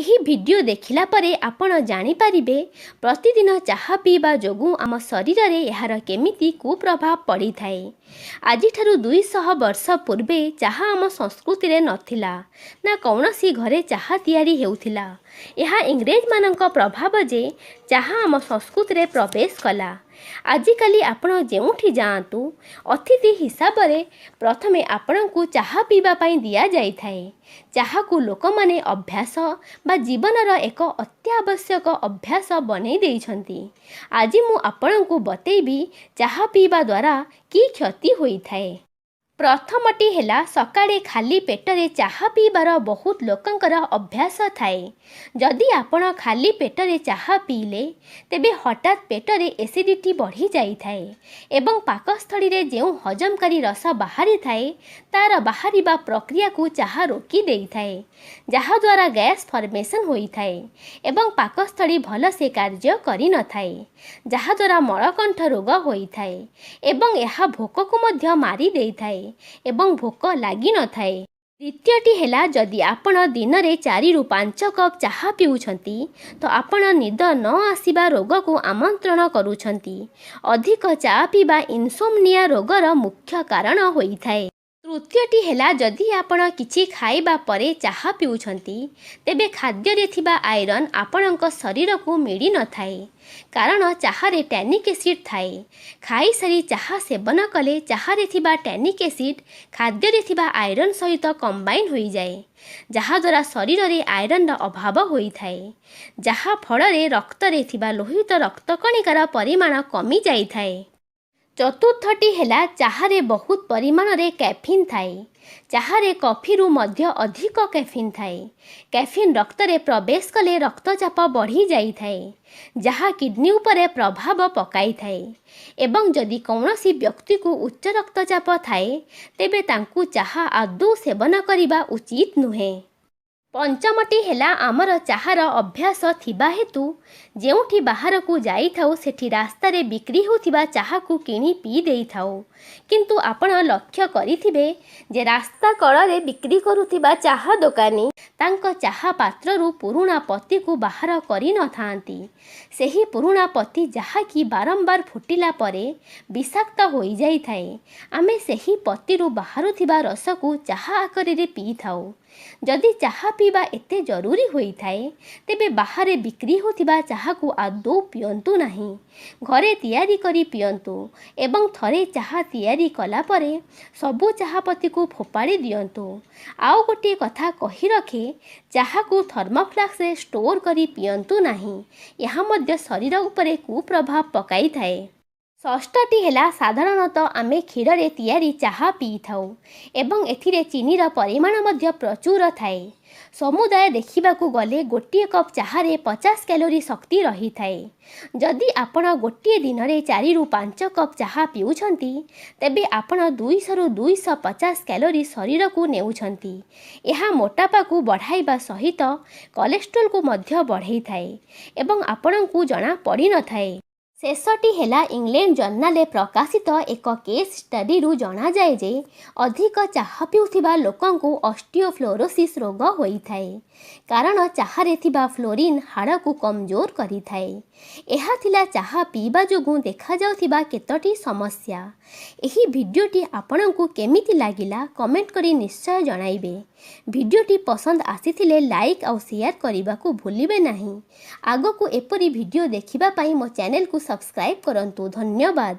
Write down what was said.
ଏହି ଭିଡ଼ିଓ ଦେଖିଲା ପରେ ଆପଣ ଜାଣିପାରିବେ, ପ୍ରତିଦିନ ଚାହା ପିଇବା ଯୋଗୁଁ ଆମ ଶରୀରରେ ଏହାର କେମିତି କୁପ୍ରଭାବ ପଡ଼ିଥାଏ। ଆଜିଠାରୁ 200 ବର୍ଷ ପୂର୍ବେ ଚାହା ଆମ ସଂସ୍କୃତିରେ ନଥିଲା, ନା କୌଣସି ଘରେ ଚାହା ତିଆରି ହେଉଥିଲା। ଏହା ଇଂରେଜମାନଙ୍କ ପ୍ରଭାବ ଯେ ଚାହା ଆମ ସଂସ୍କୃତିରେ ପ୍ରବେଶ କଲା। ଆଜିକାଲି ଆପଣ ଯେଉଁଠି ଯାଆନ୍ତୁ, ଅତିଥି ହିସାବରେ ପ୍ରଥମେ ଆପଣଙ୍କୁ ଚାହା ପିଇବା ପାଇଁ ଦିଆଯାଇଥାଏ। ଚାହାକୁ ଲୋକମାନେ ଅଭ୍ୟାସ ବା ଜୀବନର ଏକ ଅତ୍ୟାବଶ୍ୟକ ଅଭ୍ୟାସ ବନେଇ ଦେଇଛନ୍ତି। ଆଜି ମୁଁ ଆପଣଙ୍କୁ ବତେଇବି, ଚାହା ପିଇବା ଦ୍ୱାରା କି କ୍ଷତି ହୋଇଥାଏ। ପ୍ରଥମଟି ହେଲା, ସକାଳେ ଖାଲି ପେଟରେ ଚାହା ପିଇବାର ବହୁତ ଲୋକଙ୍କର ଅଭ୍ୟାସ ଥାଏ। ଯଦି ଆପଣ ଖାଲି ପେଟରେ ଚାହା ପିଇଲେ, ତେବେ ହଠାତ୍ ପେଟରେ ଏସିଡ଼ିଟି ବଢ଼ିଯାଇଥାଏ ଏବଂ ପାକସ୍ଥଳୀରେ ଯେଉଁ ହଜମକାରୀ ରସ ବାହାରିଥାଏ, ତା'ର ବାହାରିବା ପ୍ରକ୍ରିୟାକୁ ଚାହା ରୋକି ଦେଇଥାଏ, ଯାହାଦ୍ୱାରା ଗ୍ୟାସ୍ ଫର୍ମେସନ୍ ହୋଇଥାଏ ଏବଂ ପାକସ୍ଥଳୀ ଭଲସେ କାର୍ଯ୍ୟ କରିନଥାଏ, ଯାହାଦ୍ୱାରା ମଳକଣ୍ଠ ରୋଗ ହୋଇଥାଏ ଏବଂ ଏହା ଭୋକକୁ ମଧ୍ୟ ମାରି ଦେଇଥାଏ ଏବଂ ଭୋକ ଲାଗିନଥାଏ। ଦ୍ୱିତୀୟଟି ହେଲା, ଯଦି ଆପଣ ଦିନରେ 4ରୁ 5 କପ୍ ଚାହା ପିଉଛନ୍ତି, ତ ଆପଣ ନିଦ ନ ଆସିବା ରୋଗକୁ ଆମନ୍ତ୍ରଣ କରୁଛନ୍ତି। ଅଧିକ ଚା ପିଇବା ଇନସୋମନିଆ ରୋଗର ମୁଖ୍ୟ କାରଣ ହୋଇଥାଏ। ତୃତୀୟଟି ହେଲା, ଯଦି ଆପଣ କିଛି ଖାଇବା ପରେ ଚାହା ପିଉଛନ୍ତି, ତେବେ ଖାଦ୍ୟରେ ଥିବା ଆଇରନ୍ ଆପଣଙ୍କ ଶରୀରକୁ ମିଳିନଥାଏ, କାରଣ ଚାହାରେ ଟ୍ୟାନିକ୍ ଏସିଡ୍ ଥାଏ। ଖାଇସାରି ଚାହା ସେବନ କଲେ ଚାହାରେ ଥିବା ଟ୍ୟାନିକ୍ ଏସିଡ୍ ଖାଦ୍ୟରେ ଥିବା ଆଇରନ୍ ସହିତ କମ୍ବାଇନ୍ ହୋଇଯାଏ, ଯାହାଦ୍ୱାରା ଶରୀରରେ ଆଇରନ୍ର ଅଭାବ ହୋଇଥାଏ, ଯାହା ଫଳରେ ରକ୍ତରେ ଥିବା ଲୋହିତ ରକ୍ତ କଣିକାର ପରିମାଣ କମିଯାଇଥାଏ। ଚତୁର୍ଥଟି ହେଲା, ଚାହାରେ ବହୁତ ପରିମାଣରେ କ୍ୟାଫିନ୍ ଥାଏ। ଚାହାରେ କଫିରୁ ମଧ୍ୟ ଅଧିକ କ୍ୟାଫିନ୍ ଥାଏ। କ୍ୟାଫିନ୍ ରକ୍ତରେ ପ୍ରବେଶ କଲେ ରକ୍ତଚାପ ବଢ଼ିଯାଇଥାଏ, ଯାହା କିଡନୀ ଉପରେ ପ୍ରଭାବ ପକାଇଥାଏ ଏବଂ ଯଦି କୌଣସି ବ୍ୟକ୍ତିକୁ ଉଚ୍ଚ ରକ୍ତଚାପ ଥାଏ, ତେବେ ତାଙ୍କୁ ଚାହା ଆଦୌ ସେବନ କରିବା ଉଚିତ ନୁହେଁ। ପଞ୍ଚମଟି ହେଲା, ଆମର ଚାହାର ଅଭ୍ୟାସ ଥିବା ହେତୁ ଯେଉଁଠି ବାହାରକୁ ଯାଇଥାଉ, ସେଠି ରାସ୍ତାରେ ବିକ୍ରି ହେଉଥିବା ଚାହାକୁ କିଣି ପିଇ ଦେଇଥାଉ। କିନ୍ତୁ ଆପଣ ଲକ୍ଷ୍ୟ କରିଥିବେ ଯେ ରାସ୍ତା କଡ଼ରେ ବିକ୍ରି କରୁଥିବା ଚାହା ଦୋକାନୀ ତାଙ୍କ ଚାହା ପାତ୍ରରୁ ପୁରୁଣା ପତିକୁ ବାହାର କରିନଥାନ୍ତି। ସେହି ପୁରୁଣା ପତି, ଯାହାକି ବାରମ୍ବାର ଫୁଟିଲା ପରେ ବିଷାକ୍ତ ହୋଇଯାଇଥାଏ, ଆମେ ସେହି ପତିରୁ ବାହାରୁଥିବା ରସକୁ ଚାହା ଆକାରରେ ପିଇଥାଉ। ଯଦି ଚାହା ପିଇବା ଏତେ ଜରୁରୀ ହୋଇଥାଏ, ତେବେ ବାହାରେ ବିକ୍ରି ହେଉଥିବା ଚାହାକୁ ଆଦୌ ପିଅନ୍ତୁ ନାହିଁ। ଘରେ ତିଆରି କରି ପିଅନ୍ତୁ ଏବଂ ଥରେ ଚାହା ତିଆରି କଲା ପରେ ସବୁ ଚାହାପତିକୁ ଫୋପାଡ଼ି ଦିଅନ୍ତୁ। ଆଉ ଗୋଟିଏ କଥା କହି ରଖେ, ଚାହାକୁ ଥର୍ମୋଫ୍ଲାସ୍କରେ ଷ୍ଟୋର୍ କରି ପିଅନ୍ତୁ ନାହିଁ। ଏହା ମଧ୍ୟ ଶରୀର ଉପରେ କୁପ୍ରଭାବ ପକାଇଥାଏ। ଷଷ୍ଠଟି ହେଲା, ସାଧାରଣତଃ ଆମେ କ୍ଷୀରରେ ତିଆରି ଚାହା ପିଇଥାଉ ଏବଂ ଏଥିରେ ଚିନିର ପରିମାଣ ମଧ୍ୟ ପ୍ରଚୁର ଥାଏ। ସମୁଦାୟ ଦେଖିବାକୁ ଗଲେ ଗୋଟିଏ କପ୍ ଚାହାରେ 50 କ୍ୟାଲୋରୀ ଶକ୍ତି ରହିଥାଏ। ଯଦି ଆପଣ ଗୋଟିଏ ଦିନରେ 4ରୁ 5 କପ୍ ଚାହା ପିଉଛନ୍ତି, ତେବେ ଆପଣ 200ରୁ 250 କ୍ୟାଲୋରୀ ଶରୀରକୁ ନେଉଛନ୍ତି। ଏହା ମୋଟାପାକୁ ବଢ଼ାଇବା ସହିତ କୋଲେଷ୍ଟ୍ରୋଲକୁ ମଧ୍ୟ ବଢ଼େଇଥାଏ ଏବଂ ଆପଣଙ୍କୁ ଜଣା ପଡ଼ିନଥାଏ। ଶେଷଟି ହେଲା, ଇଂଲଣ୍ଡ ଜର୍ନାଲରେ ପ୍ରକାଶିତ ଏକ କେସ୍ ଷ୍ଟଡିରୁ ଜଣାଯାଏ ଯେ ଅଧିକ ଚାହା ପିଉଥିବା ଲୋକଙ୍କୁ ଅଷ୍ଟିଓପୋରୋସିସ୍ ରୋଗ ହୋଇଥାଏ, କାରଣ ଚାହାରେ ଥିବା ଫ୍ଲୋରିନ୍ ହାଡ଼କୁ କମଜୋର କରିଥାଏ। ଏହା ଥିଲା ଚାହା ପିଇବା ଯୋଗୁଁ ଦେଖାଯାଉଥିବା କେତୋଟି ସମସ୍ୟା। ଏହି ଭିଡ଼ିଓଟି ଆପଣଙ୍କୁ କେମିତି ଲାଗିଲା, କମେଣ୍ଟ କରି ନିଶ୍ଚୟ ଜଣାଇବେ। ଭିଡ଼ିଓଟି ପସନ୍ଦ ଆସିଥିଲେ ଲାଇକ୍ ଆଉ ସେୟାର କରିବାକୁ ଭୁଲିବେ ନାହିଁ। ଆଗକୁ ଏପରି ଭିଡ଼ିଓ ଦେଖିବା ପାଇଁ ମୋ ଚ୍ୟାନେଲକୁ ସବସ୍କ୍ରାଇବ୍ କରନ୍ତୁ। ଧନ୍ୟବାଦ।